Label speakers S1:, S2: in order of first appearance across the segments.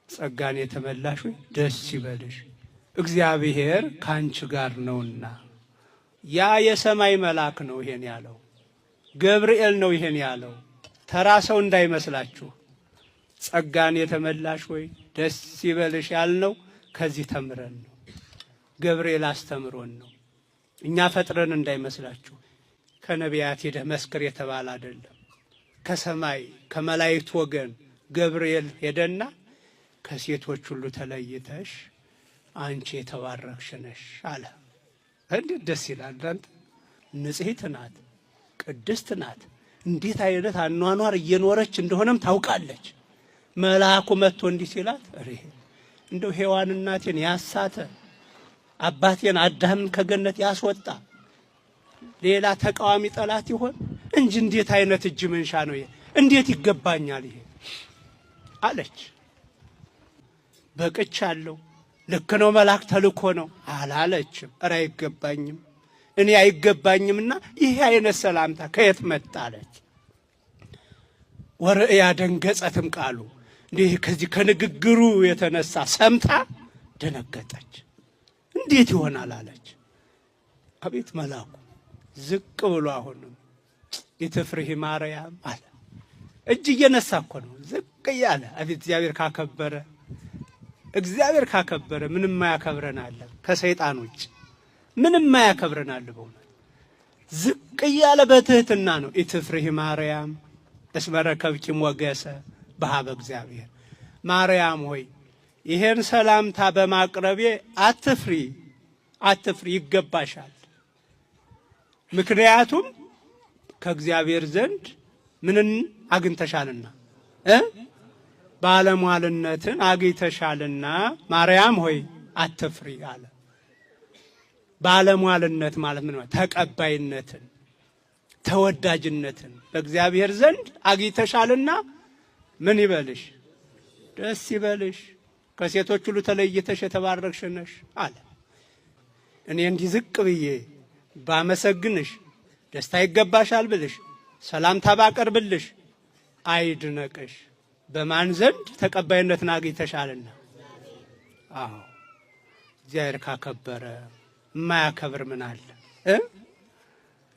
S1: ጸጋን የተመላሽ ሆይ ደስ ይበልሽ፣ እግዚአብሔር ካንቺ ጋር ነውና። ያ የሰማይ መልአክ ነው ይሄን ያለው፣ ገብርኤል ነው ይሄን ያለው። ተራ ሰው እንዳይመስላችሁ። ጸጋን የተመላሽ ሆይ ደስ ይበልሽ ያልነው ከዚህ ተምረን ነው። ገብርኤል አስተምሮን ነው። እኛ ፈጥረን እንዳይመስላችሁ። ከነቢያት ሄደህ መስክር የተባለ አይደለም። ከሰማይ ከመላእክት ወገን ገብርኤል ሄደና ከሴቶች ሁሉ ተለይተሽ አንቺ የተባረክሽ ነሽ አለ። እንዴት ደስ ይላል! እናንተ ንጽሕት ናት፣ ቅድስት ናት። እንዴት አይነት አኗኗር እየኖረች እንደሆነም ታውቃለች። መልአኩ መጥቶ እንዲህ ሲላት እንደው ሔዋን እናቴን ያሳተ፣ አባቴን አዳምን ከገነት ያስወጣ ሌላ ተቃዋሚ ጠላት ይሆን እንጂ እንዴት አይነት እጅ መንሻ ነው ይሄ? እንዴት ይገባኛል ይሄ አለች። በቅቻለሁ፣ ልክ ነው፣ መልአክ ተልኮ ነው አላለችም። እረ አይገባኝም፣ እኔ አይገባኝምና ይሄ አይነት ሰላምታ ከየት መጣ አለች። ወርእያ ደንገጸትም ቃሉ፣ እንዲህ ከዚህ ከንግግሩ የተነሳ ሰምታ ደነገጠች። እንዴት ይሆናል አለች። አቤት መልአኩ ዝቅ ብሎ አሁንም ኢትፍርሂ ማርያም አለ። እጅ እየነሳ እኮ ነው ዝቅ እያለ። አቤት እግዚአብሔር ካከበረ፣ እግዚአብሔር ካከበረ ምንም ማያከብረን አለ? ከሰይጣን ውጭ ምንም ማያከብረን አለ? በእውነት ዝቅ እያለ በትህትና ነው። ኢትፍርሂ ማርያም እስመ ረከብኪ ሞገሰ በኀበ እግዚአብሔር። ማርያም ሆይ ይሄን ሰላምታ በማቅረቤ አትፍሪ፣ አትፍሪ፣ ይገባሻል። ምክንያቱም ከእግዚአብሔር ዘንድ ምንን አግኝተሻልና? ባለሟልነትን አግኝተሻልና ማርያም ሆይ አትፍሪ አለ። ባለሟልነት ማለት ምን ማለት? ተቀባይነትን፣ ተወዳጅነትን በእግዚአብሔር ዘንድ አግኝተሻልና ምን ይበልሽ? ደስ ይበልሽ። ከሴቶች ሁሉ ተለይተሽ የተባረክሽ ነሽ አለ። እኔ እንዲህ ዝቅ ብዬ ባመሰግንሽ፣ ደስታ ይገባሻል ብልሽ፣ ሰላምታ ባቀርብልሽ አይድነቅሽ፣ በማን ዘንድ ተቀባይነትን አግኝተሻልና። አዎ እግዚአብሔር ካከበረ የማያከብር ምን አለ?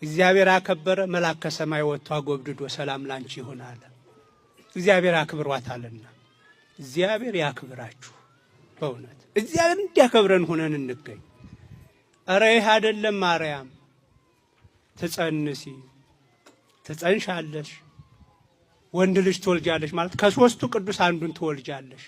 S1: እግዚአብሔር አከበረ። መልአክ ከሰማይ ወጥቶ አጎብድዶ ሰላም ላንቺ ይሁን አለ። እግዚአብሔር አክብሯታልና እግዚአብሔር ያክብራችሁ። በእውነት እግዚአብሔር እንዲያከብረን ሆነን እንገኝ። እረ ይህ አይደለም ማርያም ትጸንሲ፣ ትጸንሻለሽ፣ ወንድ ልጅ ትወልጃለሽ ማለት ከሶስቱ ቅዱስ አንዱን ትወልጃለሽ።